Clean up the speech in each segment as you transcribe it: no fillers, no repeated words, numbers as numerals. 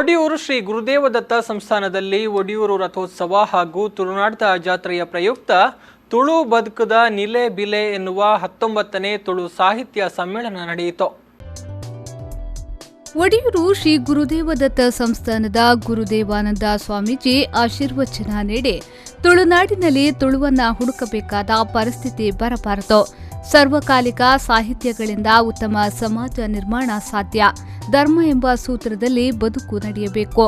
ಒಡಿಯೂರು ಶ್ರೀ ಗುರುದೇವದತ್ತ ಸಂಸ್ಥಾನದಲ್ಲಿ ಒಡಿಯೂರು ರಥೋತ್ಸವ ಹಾಗೂ ತುಳುನಾಡ್ದ ಜಾತ್ರೆಯ ಪ್ರಯುಕ್ತ ತುಳು ಬದುಕುದ ನಿಲೆ ಬಿಲೆ ಎನ್ನುವ 19ನೇ ತುಳು ಸಾಹಿತ್ಯ ಸಮ್ಮೇಳನ ನಡೆಯಿತು. ಒಡಿಯೂರು ಶ್ರೀ ಗುರುದೇವದತ್ತ ಸಂಸ್ಥಾನದ ಗುರುದೇವಾನಂದ ಸ್ವಾಮೀಜಿ ಆಶೀರ್ವಚನ ನೀಡಿ, ತುಳುನಾಡಿನಲ್ಲಿ ತುಳುವನ್ನ ಹುಡುಕಬೇಕಾದ ಪರಿಸ್ಥಿತಿ ಬರಬಾರದು. ಸರ್ವಕಾಲಿಕ ಸಾಹಿತ್ಯಗಳಿಂದ ಉತ್ತಮ ಸಮಾಜ ನಿರ್ಮಾಣ ಸಾಧ್ಯ. ಧರ್ಮ ಎಂಬ ಸೂತ್ರದಲ್ಲಿ ಬದುಕು ನಡೆಯಬೇಕು.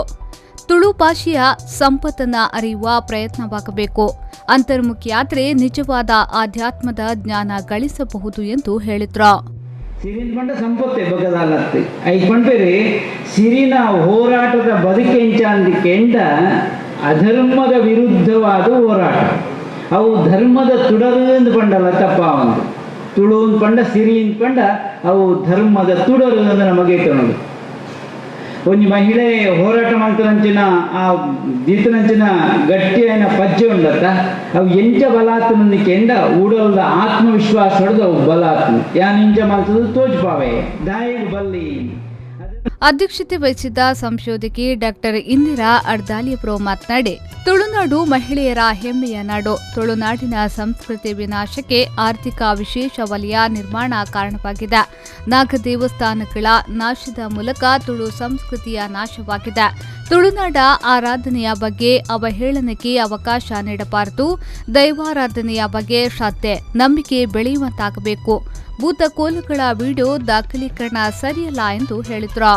ತುಳು ಭಾಷೆಯ ಸಂಪತ್ತನ್ನ ಅರಿಯುವ ಪ್ರಯತ್ನವಾಗಬೇಕು. ಅಂತರ್ಮುಖಿಯಾದರೆ ನಿಜವಾದ ಆಧ್ಯಾತ್ಮದ ಜ್ಞಾನ ಗಳಿಸಬಹುದು ಎಂದು ಹೇಳಿದ್ರು. ಸಿರಿನ ಪಂಡ ಸಂಪತ್ತೆ ಬಗ್ಗದಾಲತ್ತೆ. ಐಕ್ ಪಂಪೇರಿ, ಸಿರಿನ ಹೋರಾಟದ ಬದುಕೆಂಚ ಅಂದಿಕೆಂಡ ಅಧರ್ಮದ ವಿರುದ್ಧವಾದ ಹೋರಾಟ. ಅವು ಧರ್ಮದ ತುಡರು ಎಂದು ಪಂಡಲ್ಲ ತಪ್ಪ. ಒಂದು ತುಳು ಅಂದ್ ಪಂಡ, ಸಿರಿ ಅಂದ್ ಪಂಡ, ಅವು ಧರ್ಮದ ತುಡರು ಎಂದು ನಮಗೆ ತೋಣದು. ಒಂಜಿ ಮಹಿಳೆ ಹೋರಾಟ ಮಲ್ತನಂಚಿನ ಆ ದೀತನಂಚಿನ ಗಟ್ಟಿಯನ ಪಜ್ಜೆ ಉಂಡತ್ತ. ಅವು ಎಂಚ ಬಲಾತ್ನ ಕೆಂಡ ಉಡಲ್ದ ಆತ್ಮವಿಶ್ವಾಸ ಹೊಡೆದು ಅವು ಬಲಾತ್ನ ಯಾನ್ ಇಂಚ ಮಲ್ತದ ತೋಜ್ಪಾವೆ ದಾಯಿಗ್ ಬಲ್ಲಿ. ಅಧ್ಯಕ್ಷತೆ ವಹಿಸಿದ್ದ ಸಂಶೋಧಕಿ ಡಾಕ್ಟರ್ ಇಂದಿರಾ ಅರ್ದಾಲಿಯಪ್ರೋ ಮಾತನಾಡಿ, ತುಳುನಾಡು ಮಹಿಳೆಯರ ಹೆಮ್ಮೆಯ ನಾಡು. ತುಳುನಾಡಿನ ಸಂಸ್ಕೃತಿ ವಿನಾಶಕ್ಕೆ ಆರ್ಥಿಕ ವಿಶೇಷ ವಲಯ ನಿರ್ಮಾಣ ಕಾರಣವಾಗಿದೆ. ನಾಗ ದೇವಸ್ಥಾನಗಳ ನಾಶದ ಮೂಲಕ ತುಳು ಸಂಸ್ಕೃತಿಯ ನಾಶವಾಗಿದೆ. ತುಳುನಾಡ ಆರಾಧನೆಯ ಬಗ್ಗೆ ಅವಹೇಳನಕ್ಕೆ ಅವಕಾಶ ನೀಡಬಾರದು. ದೈವಾರಾಧನೆಯ ಬಗ್ಗೆ ಶ್ರದ್ಧೆ, ನಂಬಿಕೆ ಬೆಳೆಯುವಂತಾಗಬೇಕು. ಭೂತಕೋಲುಗಳ ವಿಡಿಯೋ ದಾಖಲೀಕರಣ ಸರಿಯಲ್ಲ ಎಂದು ಹೇಳಿದರು.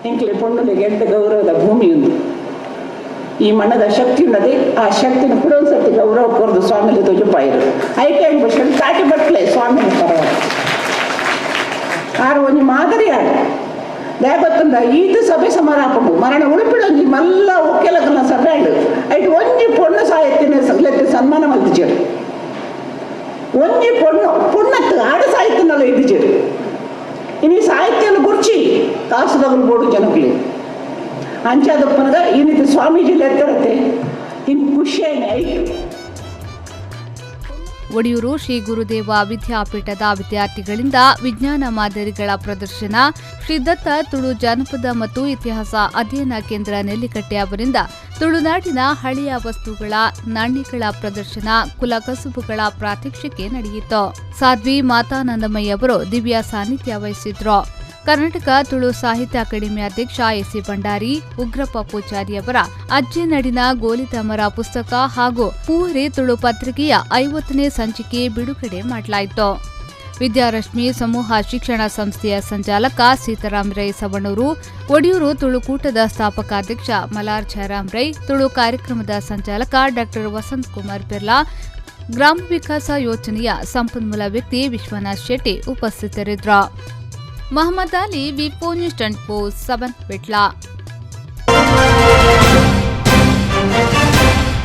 ಎಂಕ್ಲೆ ಪೊಣ್ಣುಲೆಗ್ ಎಡ್ಡೆ ಗೌರವದ ಭೂಮಿ ಉಂದು. ಈ ಮಣ್ಣದ ಶಕ್ತಿ ಉನ್ನದೆ. ಆ ಶಕ್ತಿನ ಕೂಡ ಒಂದ್ಸರ್ತಿ ಗೌರವ ಕೊರ್ದು ಸ್ವಾಮಿಲಿ ತೋಜುಪಾಯಿರು. ಐಕೆ ಬಷನ್ ತಾಟಿ ಬಟ್ಲೆ ಸ್ವಾಮಿ ಪರವಾಗಿ ಆರು ಒಂಜಿ ಮಾದರಿ ಆಡು. ದಾಯಗೊತ್ತುಂಡ, ಈತ ಸಭೆ ಸಮಾರಂಭ ಮರಣ ಉಡುಪಿಡ ಒಂಜಿ ಮಲ್ಲ ಒಕ್ಕೆಲಕಲ್ನ ಸಭೆ ಆಂಡ್. ಐಟ್ ಒಂಜಿ ಪೊಣ್ಣು ಸಾಹಿತ್ಯನ ಲೆತ್ತೆ ಸನ್ಮಾನ ಮಲ್ತಿಜೆರ್. ಒಂಜಿ ಪೊಣ್ಣು, ಪೊಣ್ಣತ್ತು ಆಡ ಸಾಹಿತ್ಯನಲ್ಲ ಇದ್ದಿಜೆರ್. ಇನಿ ಸಾಹಿತ್ಯನ ಗುರ್ಚಿ ಕಾಸುದಗಲು ಬೋಡು ಜನಕ್ಲಿ ಅಂಚಾದಪ್ಪನಗ. ಈ ರೀತಿ ಸ್ವಾಮೀಜಿ ಎತ್ತರತ್ತೆ ಇನ್ನು ಖುಷಿ ಐತು. ಒಡಿಯೂರು ಶ್ರೀ ಗುರುದೇವ ವಿದ್ಯಾಪೀಠದ ವಿದ್ಯಾರ್ಥಿಗಳಿಂದ ವಿಜ್ಞಾನ ಮಾದರಿಗಳ ಪ್ರದರ್ಶನ, ಶ್ರೀ ದತ್ತ ತುಳು ಜಾನಪದ ಮತ್ತು ಇತಿಹಾಸ ಅಧ್ಯಯನ ಕೇಂದ್ರ ನೆಲ್ಲಿಕಟ್ಟೆ ಅವರಿಂದ ತುಳುನಾಡಿನ ಹಳೆಯ ವಸ್ತುಗಳ, ನಾಣ್ಯಗಳ ಪ್ರದರ್ಶನ, ಕುಲಕಸುಬುಗಳ ಪ್ರಾತ್ಯಕ್ಷಿಕೆ ನಡೆಯಿತು. ಸಾಧ್ವಿ ಮಾತಾನಂದಮಯ್ಯ ಅವರು ದಿವ್ಯ ಸಾನ್ನಿಧ್ಯ ವಹಿಸಿದ್ರು. ಕರ್ನಾಟಕ ತುಳು ಸಾಹಿತ್ಯ ಅಕಾಡೆಮಿ ಅಧ್ಯಕ್ಷ ಎಸಿ ಭಂಡಾರಿ, ಉಗ್ರಪ್ಪ ಪೂಜಾರಿ ಅವರ ಅಜ್ಜಿ ನಡಿನ ಗೋಲಿದ ಮರ ಪುಸ್ತಕ ಹಾಗೂ ಪೂವರೆ ತುಳು ಪತ್ರಿಕೆಯ 50ನೇ ಸಂಚಿಕೆ ಬಿಡುಗಡೆ ಮಾಡಲಾಯಿತು. ವಿದ್ಯಾರಶ್ಮಿ ಸಮೂಹ ಶಿಕ್ಷಣ ಸಂಸ್ಥೆಯ ಸಂಚಾಲಕ ಸೀತಾರಾಮ್ ರೈ ಸವಣೂರು, ಒಡಿಯೂರು ತುಳುಕೂಟದ ಸ್ಥಾಪಕಾಧ್ಯಕ್ಷ ಮಲಾರ್ ಜಯರಾಮ್ ರೈ, ತುಳು ಕಾರ್ಯಕ್ರಮದ ಸಂಚಾಲಕ ಡಾಕ್ಟರ್ ವಸಂತ್ ಕುಮಾರ್ ಬಿರ್ಲಾ, ಗ್ರಾಮ ವಿಕಾಸ ಯೋಜನೆಯ ಸಂಪನ್ಮೂಲ ವ್ಯಕ್ತಿ ವಿಶ್ವನಾಥ್ ಶೆಟ್ಟಿ ಉಪಸ್ಥಿತರಿದ್ದರು. Mohammed Ali, V news 24/7, Vitla.